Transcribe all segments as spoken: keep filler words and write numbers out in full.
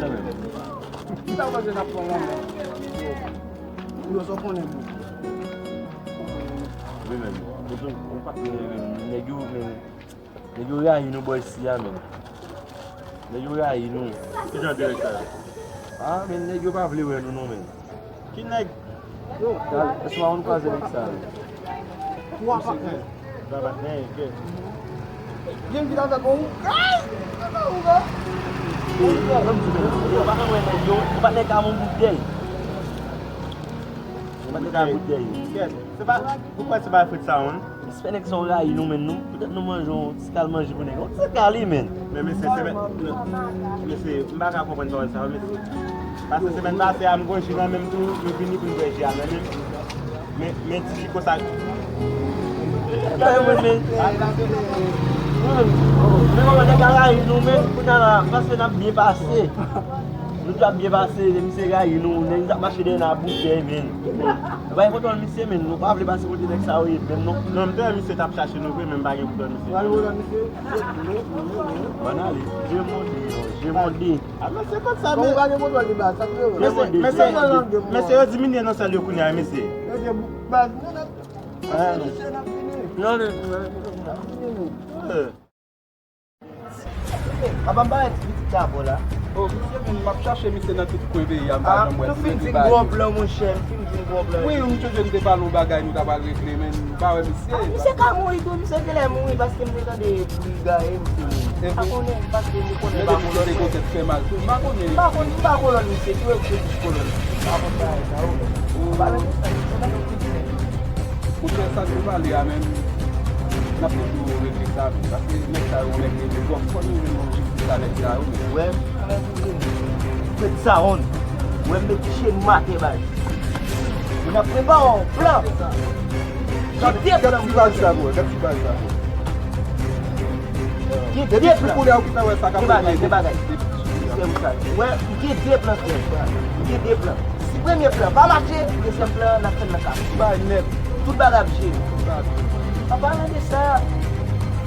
kanmenm. Ki sa w panse n ap pran lanmè? Yo, sa w konnen, bro. Wi, men, ou pa, men, men, nèg yo, men, nèg yo rayi nou bò isi a, men. Nèg yo rayi nou. Ki jan de nèg sa yo? Ah, men, nèg yo pa vle wè nou, non, men. Ki nèg? Yo, èske w pa konn kwaze nèg sa yo? Twa patnè. Twa patnè, ok. Gen ki ta fè kon ou. Ay! Ou pa konn wè nèg yo, ou pa nèg ka moun boutèy. Ou pa nèg ka boutèy. Kèt, se pa, ou kwè se pa fèt sa, wi? Respè nèg sa yo rayi nou, men nou, poutèt nou manje yon ti kal manje pou nèg. Yon ti kal, wi, men. Men mesye, se men, mesye, m pa ka konprann pawòl sa yo, mesye. Paske semèn pase a, m gon ji nan men m tou, nou vini pou n bwè ji a nan men m. Men, men ti ji konsa. Men, men, men, men kòman nèg a rayi nou, men, kounye a la, paske n ap byen pase. Nou t ap byen pase, misye rayi nou, nèg t ap mache dèyè n a boutèy, men. Nou pa gen kontwòl misye, men, nou pa vle pase kote nèg sa yo ye, men, non. Non, m te wè misye t ap chache nou vre, men m pa gen kontwòl misye. Pral kontwòl misye? Bann ale, je mande, je mande. Ah, mesye, kot sa, men. Mesye, mesye, mesye, yo diminye nan sèl yo kounye a, mesye. Yo di, baz, nou nan. Ah, non. Mesye, n ap vini. Non, non, non, non. Eh. Papa, m pa wè ti pitit sa avè w la. Oh, misye, men, m ap chache misye nan tout kwen peyi a, m pa janm wè. Ah, nou fin di gwo plan, monchè, m fin di gwo plan. Wi, m sonje m te pale yon bagay, nou ta pral regle, men m pa wè misye. Ah, misye ka mouri tou, misye genlè mouri paske m te tande bri gaye misye mouri. M pa konnen, paske m konnen pa konnen. Misye gen tèt fè mal tou, m pa konnen. M pa konn, m pa kolòn misye, ki wè misye plis kolòn. M pa konn bagay sa yo, men. An palan de sa, misye nan yon ti kwen. Monchè, sa nou pale a menm, n ap toujou regle sa, men. Paske nèg sa yo, nèg rele twòp. Fò nou jwenn yon jistis a nèg sa yo, men. Wè, fèt sa on. Wè, m met pye m atè, baz. N ap prepare yon plan. Gen de plan. Gad ti baz sa, bro. Gad ti baz sa, bro. Gen de plan. Depi kounye a ou gentan wè sa k ap rive. Gen bagay, gen bagay. Frè m sa. Wè, m gen de plan, frè. M gen de plan. Si premye plan pa mache, dezyèm plan an, n ap fè l nan kafou. Bay nèt. Tout bagay ap jere. An palan de sa,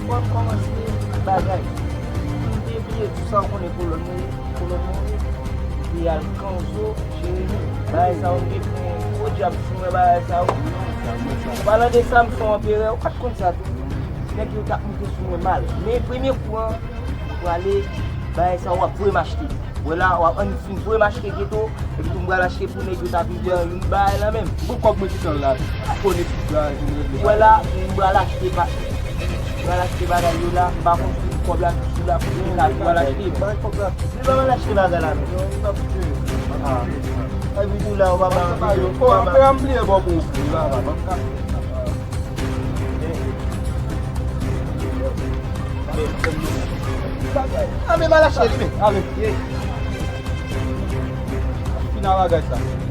fò n kòmanse bagay. M te bliye di sa, ou konnen kolòn mwen ye, kolòn mwen ye. M te al Kanzo, Jeremi, bagay sa yo, m te pran gwo djab sou mwen, bagay sa yo. An palan de sa, m se yon anperè, ou pa t konn sa tou. Nèg yo t ap moute sou mwen mal. Men premye kou an, m prale Bagay sa w ap voye m achte. Wè la, w ap annik fin voye m achte geto, epi tou m pral achte pou nèg yo ta vin pran youn bagay la menm. Bon, kòb mwen ki tan la. Konnen. Bagay pou m regle. Wè la, m pral achte ba-, m pral achte bagay yo la, m pa konn si kòb la ki sou la pou m ka pral achte. Bay kòb la. Li pa mal achte bagay la menm. Yo, li pa fouti. Ah. Epi tou la, w pa ba yo. Oh, apre m bliye bò pou ou. Li pa mal. A, men m al achte li, men. Ale. Fin a bagay sa.